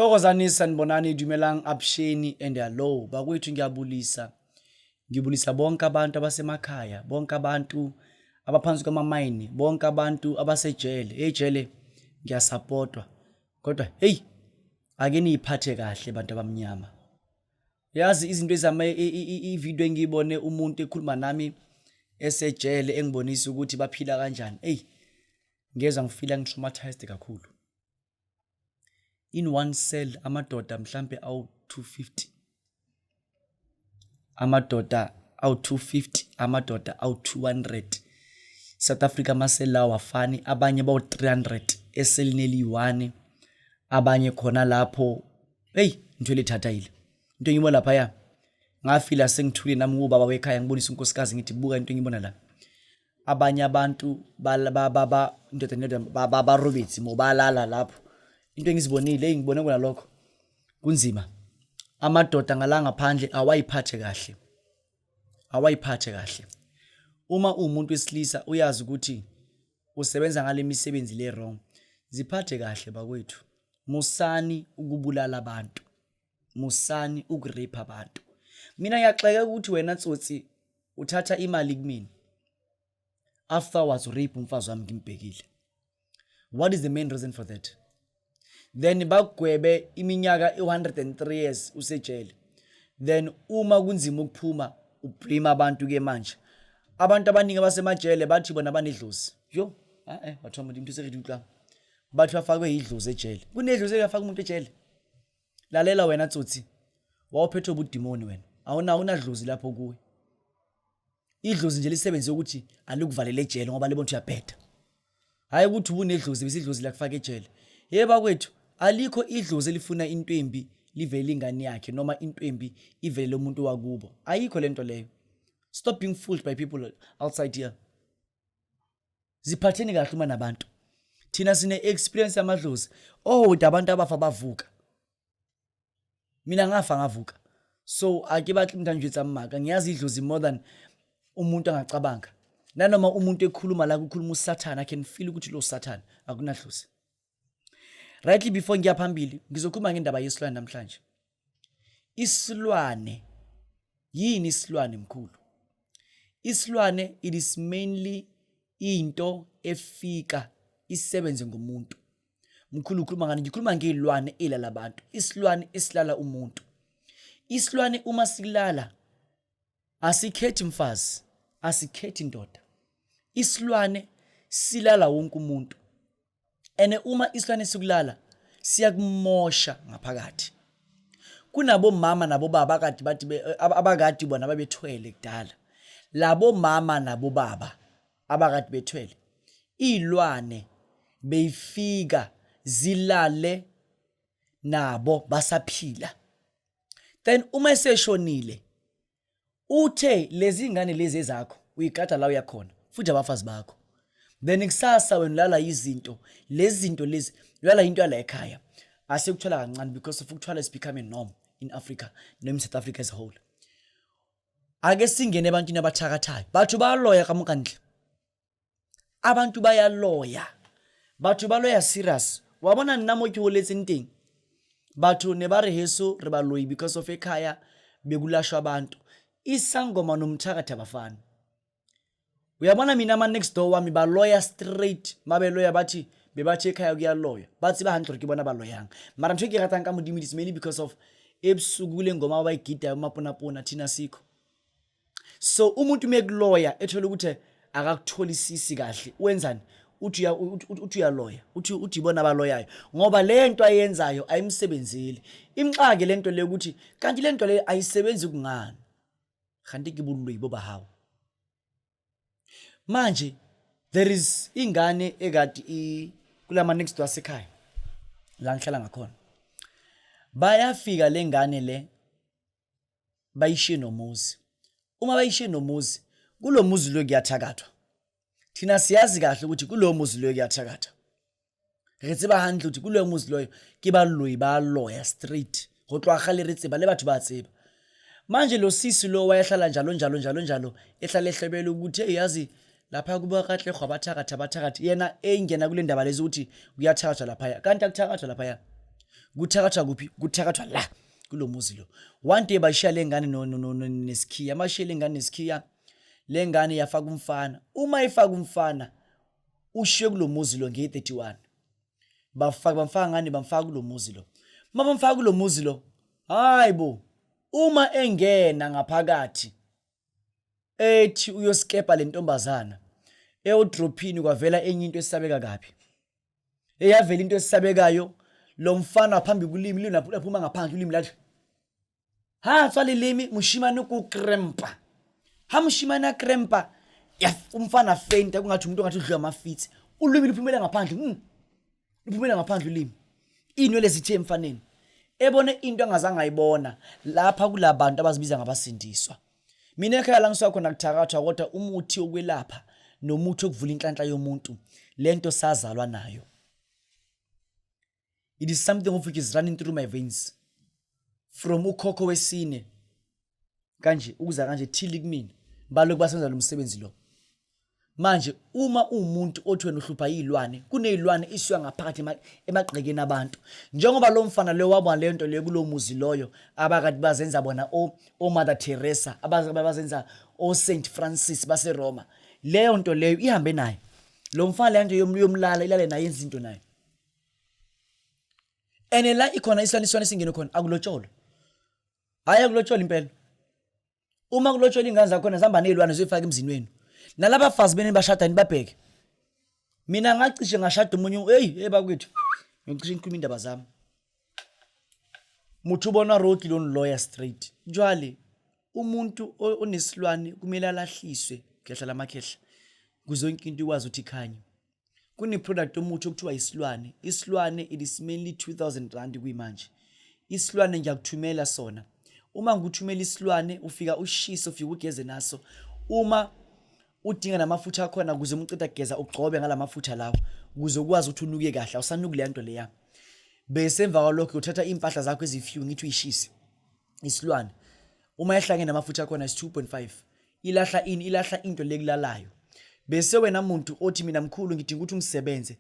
Thokozani, sanibonani, dumelang, avuxeni and hello. Bakwethu, ngiyabulisa. Ngibulisa bonke abantu abasemakhaya, bonke abantu abaphansi kwamamayini, bonke abantu abasejele. Ejele ngiyasupportwa. Kodwa hey, ake niyiphathe kahle, bantu abamnyama. Yazi izinto ezama i-video engiyibone umuntu ekhuluma nami esejele, engibonisa ukuthi baphila kanjani. Hey, ngezwa ngifeela ngi-traumatized kakhulu. In one cell, amadoda mhlambe awu 250, amadoda awu 250, amadoda awu 200. South Africa amaseli lawo afani, abanye bawu 300 eselini eliyi-1, abanye khona lapho. Hey, into elithathayile into engibona laphaya, ngafila sengithule nami ngubaba wekhaya, ngibonisa unkosikazi, ngithi, "Buka into engibona la." Abanye abantu ba indoda nendoda barobetsi mo, balala lapho. Into engizibonile, hey, ngibone kona lokho kunzima. Amadoda ngala ngaphandle awayiphathe kahle, awayiphathe kahle. Uma uwumuntu wesilisa, uyazi ukuthi usebenza ngale misebenzi le wrong, ziphathe kahle, bakwethu. Musani ukubulala abantu, musani ukurape abantu. Mina ngiyaxeka ukuthi wena tsotsi uthatha imali kumina, afterwards urape umfazi wami ngimbhekile. What is the main reason for that? Then bakugwebe iminyaka i-103 years usejele, then uma kunzima ukuphuma ublame abantu. Ke manje abantu abaningi abasemajele bathi bona banedlozi. Yo, eh batho, into se re di utlwang, bathi bafakwe idlozi ejele. Kunedlozi eliyafaka umuntu ejele? Lalela wena tsotsi, wawuphethwe ubudimoni wena, awunawo unadlozi lapho kuwe. Idlozi nje lisebenze ukuthi alikuvalele ejele ngoba libona ukuthi uyabheda, hhayi ukuthi ubunedlozi bese idlozi lakufaka ejele. Ye bakwethu, alikho idlozi elifuna into embi livele ingane yakhe noma into embi ivelele umuntu wakubo. Ayikho lento leyo. Stop being fooled by people outside here. Ziphatheni kahle uma nabantu. Thina sine-experience yamadlozi. Oh, abantu abafa bavuka. Mina ngafa ngavuka, so ake batle mntana njwetsa maka. Ngiyazi idlozi more than umuntu angacabanga. Nanoma umuntu ekhuluma la, kukhuluma usathane, I can feel ukuthi lo sathane, akunadlozi. Rightly, before ngiya phambili, ngizokhuluma ngendaba yesilwane namhlanje. Isilwane yini? Isilwane, mkhulu, isilwane, it is mainly into efika isebenze ngomuntu. Mkhulu, ukhuluma ngani? Ngikhuluma ngey'lwane elala abantu. Isilwane esilala umuntu, isilwane uma silala asikhethi mfazi, asikhethi ndoda. Isilwane silala wonke umuntu, ene uma isilwane sikulala siyakumosha ngaphakathi. Kunabomama nabobaba akade bathi abakade bona babethwele kudala. Labo mama nabobaba abakade bethwele, iy'lwane beyifika zilale nabo basaphila. Then uma eseshonile, uthe lezi ngane lezi ezakho, uyigada la uyakhona futhi abafazi bakho. Then kusasa wena ulala izinto lezi, zinto lezi ulala into yala ekhaya, asekuthola kancane because of ukuthwala is becoming norm in Africa noma in South Africa as a whole. Ake singene ebantwini abathakathayo. Batho bayaloya kamukantle, abantu bayaloya, batho ba loya serious. Wa bona nna mo ke holetseng teng, batho ne ba re heso re baloi because of ekhaya bekulashwa abantu. Isangoma nomthakathi abafani. Uyabona mina, ama-next door wami baloya straight. Mabeloya bathi bebathi ekhaya kuyaloywa, bathi ba hantle gore ke bona baloyang. Mara ntho e ke ratang ka Modimo, it is mainly because of ebusuku kule ngoma abayigidayo, umaponapona, thina sikho. So umuntu mekuloya, ethola ukuthi akakutholisisi kahle, wenzani? Uthi uyaloya, uthi ibona abaloyayo, ngoba le nto ayenzayo ayimsebenzeli. Imxake le nto le ukuthi kanti le nto le ayisebenzi kungani? Kanti ke boloi bo ba hao. Manje there is ingane ekade i kulama next door asekhaya la ngihlala ngakhona. Bayafika le ngane le, bayishiye nomuzi. Uma bayishiye nomuzi, kulo muzi lo kuyathakathwa. Thina siyazi kahle ukuthi kulo muzi lo kuyathakathwa. Re tseba hantle ukuthi kuloyo muzi loyo ke baloi, ba loya straight. Go tloga gale re tseba, le batho ba tseba. Manje lo sisi lo wayehlala njalo njalo njalo njalo ehlala ehlebele ukuthi, hey, yazi lapha kuba katlego abathakathi, abathakathi. Yena engena kule ndaba lezi ukuthi kuyathakathwa laphaya, kanti akuthakathwa laphaya. Kuthakathwa kuphi? Kuthakathwa la kulo muzi lo. One day bashiya le ngane no, no, no, no, nesikhiya. Mashiya le ngane nesikhiya, le ngane yafaka umfana. Uma ifaka umfana, ushiye kulo muzi lo nge-31. Bafaka bamfaka ngani? Bamfaka kulo muzi lo. Uma bamfaka kulo muzi lo, hayi bo, uma engena ngaphakathi ethi uyosikepa le ntombazana eodrophini kwavela enye into esabeka kabi. Eyavela into esabekayo lo mfana phambi kulimi limi laphuma ngaphandle ulimi lathi ha tswa leleme moshimane ko krempa ha moshimane a krempa umfana fenta kungathi umuntu ongathi udliwa amafitsi ulwimi luphumela ngaphandle luphumela ngaphandle ulimi inwele zithe emfaneni ebone into angazange ayibona lapha kulabantu abazibiza ngabasindiswa mina ekhaya la ngisuka khona kuthakathwa kodwa umuthi wokwelapha nomuthi wokuvula inhlanhla yomuntu lento sazalwa nayo. It is something of which is running through my veins from ukhokho wesine kanje ukuza kanje thili kumina baloku basenza lo msebenzi lo. Manje uma uwumuntu othi wena uhlupha iy'lwane, kuney'lwane isuka ngaphakathi emagqekeni abantu. Njengoba lo mfana loyo wabona leyo nto leyo kulowo muzi loyo abakade bazenza bona o-Mother Teresa, abazenza o-Saint Francis baseRoma. Leyo nto leyo ihambe naye. Lo mfana leyo nto yomlala ilale naye yenza into naye. And la ikhona isilwane isilwane singene khona akulotsholwa. Hhayi akulotsholwa impela. Uma kulotsholwa iy'ngane zakhona zihamba ney'lwane ziyoyifaka emzini wenu. Nalaba bafazi benu enibashadayo nibabheke. Mina ngacishe ngashada omunye eyi hey bakwethu ngicishe ngikhuluma indaba zami. Motho o bona road lone lawyer straight. Jwale umuntu onesilwane kumele alahliswe khehla lamakhehla kuze yonke into ikwazi ukuthi ikhanye. Kune-product yomuthi okuthiwa isilwane. Isilwane it is mainly 2000 rand kuyimanje. Isilwane ngiyakuthumela sona. Uma ngikuthumela isilwane ufika ushise ufika ugeze naso. Uma udinga namafutha akhona ukuze uma uqeda kugeza ugcobe ngalamafutha lawo ukuze ukwazi ukuthi unuke kahle awusanuki leya nto leya. Bese emva kwalokho uthatha iy'mpahla zakho ezifew ngithi uyishise isilwane. Uma ehlangene namafutha akhona is 2.5. Ilahla ini? Ilahla into lekulalayo. Bese wena muntu othi mina mkhulu ngidinga ukuthi ungisebenze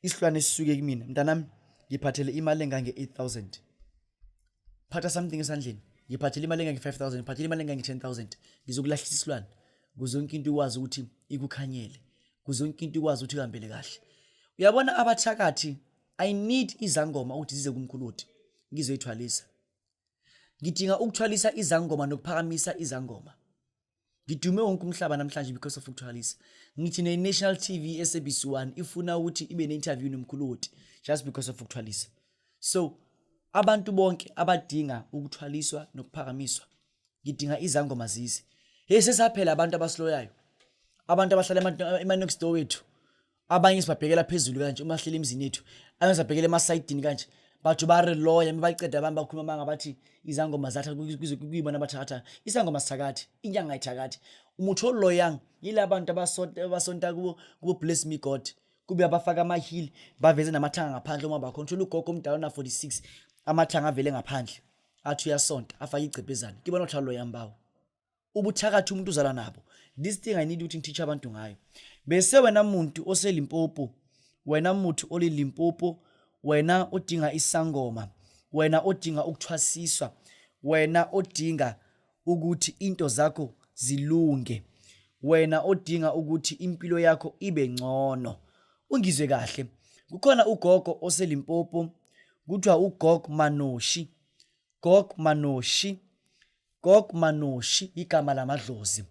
isilwane sisuke kumina mntanami ngiphathele imali engange 8000 phatha something esandleni ngiphathele imali engange 5000 ngiphathele imali engange 10000 ngizokulahlisa isilwane kuze yonke into ikwazi ukuthi ikukhanyele kuze yonke into ikwazi ukuthi ihambele kahle uyabona abathakathi i need izangoma ukuthi zize kumkhuludi ngizoyithwalisa Ngidinga ukuthwalisa izangoma nokuphakamisa izangoma. Ngidume wonke umhlaba namhlanje because of ukuthwalisa. Ngithi ne-National TV SABC 1 ifuna ukuthi ibe ne-interview nomkhulu Woti just because of ukuthwalisa. So abantu bonke abadinga ukuthwaliswa nokuphakamiswa ngidinga izangoma zize. Hey sesaphela abantu abasiloyayo. Abantu abahlala ema-next door wethu. Abanye sibabhekela phezulu kanje uma sihleli emizini yethu, abanye sibabhekela emasayidini kanje. Bathi ba re loya baceda abantu bakhuluma amanga bathi izangoma zatha kuyibona abathakathayo. Isangoma sithakathi, inyanga ayithakathi. Umuthi oloyang yila bantu abasonta abasonta kubo kubo bless me God. Kube abafaka amahili baveze namathanga ngaphandle uma bakhona. Uthola ugogo omdala ona 46 amathanga avele ngaphandle. Athi uyasonta afake igcebhezane. Kibona ukuthi aloyang bawo. Ubuthakathi umuntu uzalwa nabo. This thing I need ukuthi ngiteach abantu ngayo. Bese wena muntu oseLimpopo, wena muthu oliLimpopo, wena odinga isangoma, wena odinga ukuthwasiswa, wena odinga ukuthi into zakho zilunge, wena odinga ukuthi impilo yakho ibe ngcono. Ungizwe kahle. Kukhona ugogo oseLimpopo, kuthiwa uGog Manoshi. Gog Manoshi. Gog Manoshi igama lamadlozi.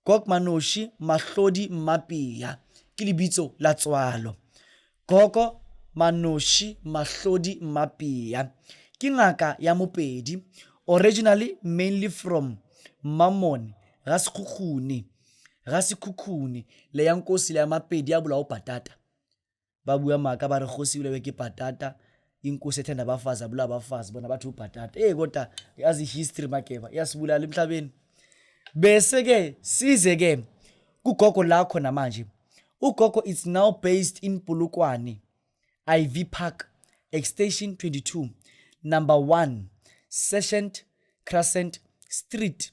Gog Manoshi Mahlodi Mmapea ke lebitso la tswalo. Gogo Manoshi Mahlodi Mmapea ke ngaka ya Mopedi, originally mainly from Mamone ga Sekhukhune, ga Sekhukhune le ya Nkosi le ya Mapedi ya bolao patata. Ba bua maaka ba re kgosi o lewe ke patata inkosi ethanda abafazi abula abafazi bona bathi ubhatata hey kodwa yazi history makeba iyasibulala emhlabeni bese ke size ke kugogo lakho namanje ugogo is now based in Polokwane IV Park extension 22 number 1 Session Crescent Street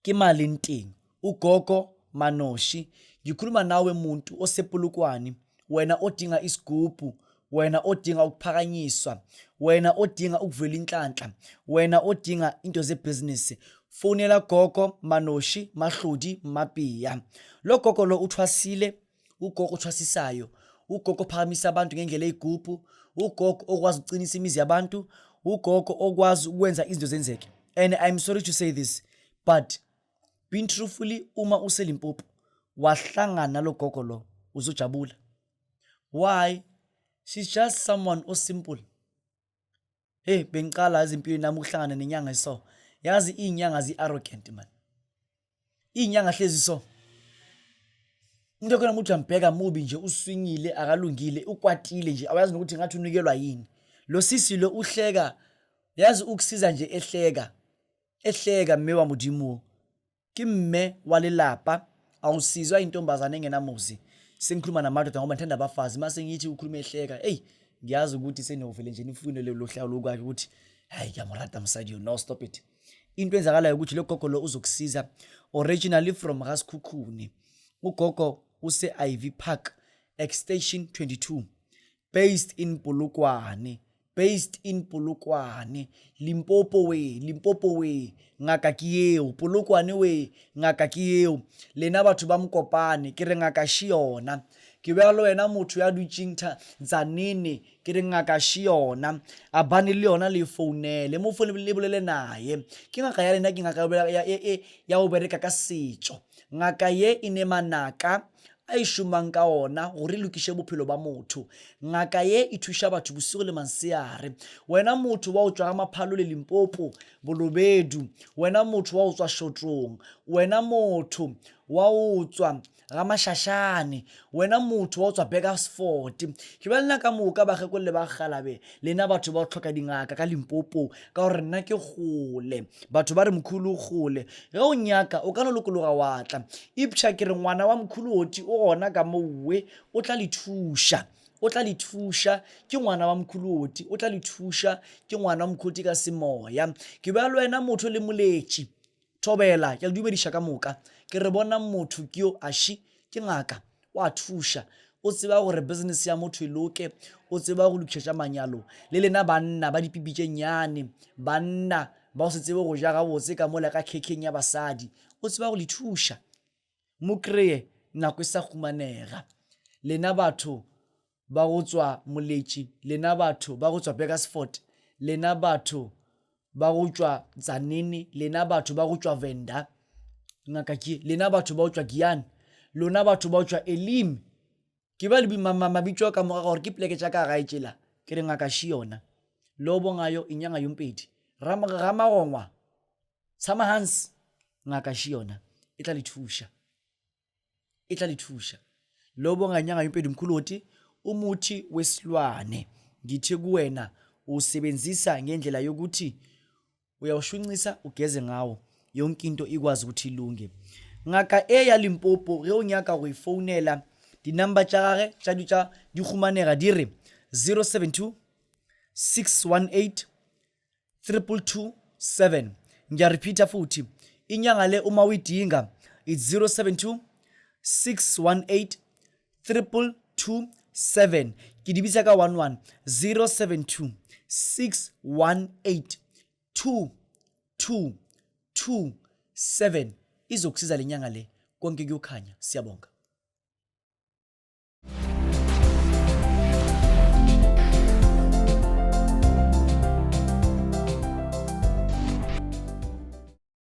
Ke Malenteng ugogo Manoshi ngikhuluma nawe muntu osePolokwane wena odinga isigubhu Wena odinga ukuphakanyiswa, wena odinga ukuvula inhlanhla, wena odinga into zebhizinisi, fonela gogo Manoshi Mahlodi Mapiya. Lo gogo lo uthwasile, ugogo othwasisayo, ugogo ophakamisa abantu ngendlela eyigubhu, ugogo okwazi ukuqinisa imizi yabantu, ugogo okwazi ukwenza izinto zenzeke. And I'm sorry to say this, but being truthfully, uma useLimpopo wahlangana nalo gogo lo, uzojabula. Why? She's just someone osimple. Hey, bengicala ezimpilweni nami ukuhlangana nenyanga eso. Yazi iy'nyanga zi-arrogant man. Iy'nyanga hlezi so. Umuntu okhona ukuthi uyambheka mubi nje uswinyile akalungile ukwatile nje awayazi nokuthi ngathi unikelwa yini. Lo sisi lo uhleka yazi ukusiza nje ehleka. Ehleka mme wa Modimo. Ke mme wa lelapa, awusizwa intombazane engenamuzi. Sengikhuluma namadoda ngoba ngithanda abafazi, mase ngithi ukhuluma ehleka, eyi ngiyazi ukuthi seniyovele nje nifune lelo hlalo lokwakhe ukuthi hayi ngiyamrata msadi yo, no stop it. Into enzakalayo ukuthi lo gogo lo uzokusiza originally from Gasikhukhune. Ugogo use Ivy Park Extension 22 based in Polokwane. Based in Polokwane, Limpopo we, Limpopo we, ngaka ke yeo, Polokwane we, ngaka ke yeo, lena batho ba Mokopane, ke re ngaka še yona. Ke bea le wena motho ya dutšeng Tzaneen, ke re ngaka še yona. A bane le yona le founele, mo foune le bolele naye. Ke ngaka ya lena, ke ngaka ya go bereka ka setšo. Ngaka ye e ne manaka a e šomang ka ona gore e lokiše bophelo ba motho. Ngaka ye e thuša batho bosigo le manseare. Wena motho wa go tšwa ga Maphalo le Limpopo, Bolobedu, wena motho wa go tswa Šotrong, wena motho wa go tswa ga Mašašane, wena motho wa go tswa Burgersfort, ke ba lena ka moka bakgekolo le bakgalabe, lena batho ba go hloka dingaka ka Limpopo, ka gore nna ke kgole. Batho ba re mkhulu o kgole. Ge o nyaka o ka no lokologa wa tla. Ipša ke re ngwana wa mkhulu Oti o gona ka mowe, o tla le thuša. O tla le thuša, ke ngwana wa mkhulu Oti, o tla le thuša, ke ngwana wa mkhulu Oti ka semoya. Ke bea le wena motho le moletši. Thobela, ke a le dumediša ka moka. Ke re bonang motho ke yo aši, ke ngaka, o a thuša. O tseba gore business ya motho e loke, o tseba go lokiša tša manyalo. Le lena banna ba dipipi tše nnyane, banna ba go se tsebe go ja gabotse ka mola ka khekheng ya basadi, o tseba go le thuša. Mo kreye nako e sa humanega. Lena batho ba go tswa Moletši, lena batho ba go tswa Burgersfort, lena batho ba go tšwa Tzaneen, lena batho ba go tšwa Venda, ngaka ke, lena batho ba go tšwa Giyani, lona batho ba go tšwa Elim. Ke ba le mabitso ka moka gore ke pleke tša ka gae tšela, ke re ngaka še yona. Lobo ngayo inyanga yompedi. Ramagongwa, tshama hansi, ngaka še yona e tla le thuša. E tla le thuša. Lobo nganyanga yompedi mkhuloti umuthi wesilwane ngithe kuwena uwusebenzisa ngendlela yokuthi uyawushunqisa ugeze ngawo yonke into ikwazi ukuthi ilunge. Ngaka e ya Limpopo ge o nyaka go e founela di-number tša gage tša di tša di humanega di re 072 618 2227 ngiyarepeata futhi inyanga le uma uyidinga it's 072 618 2227 ke di bitsa ka 11 072 618 2227 izokusiza lenyanga le konke kuyokhanya siyabonga.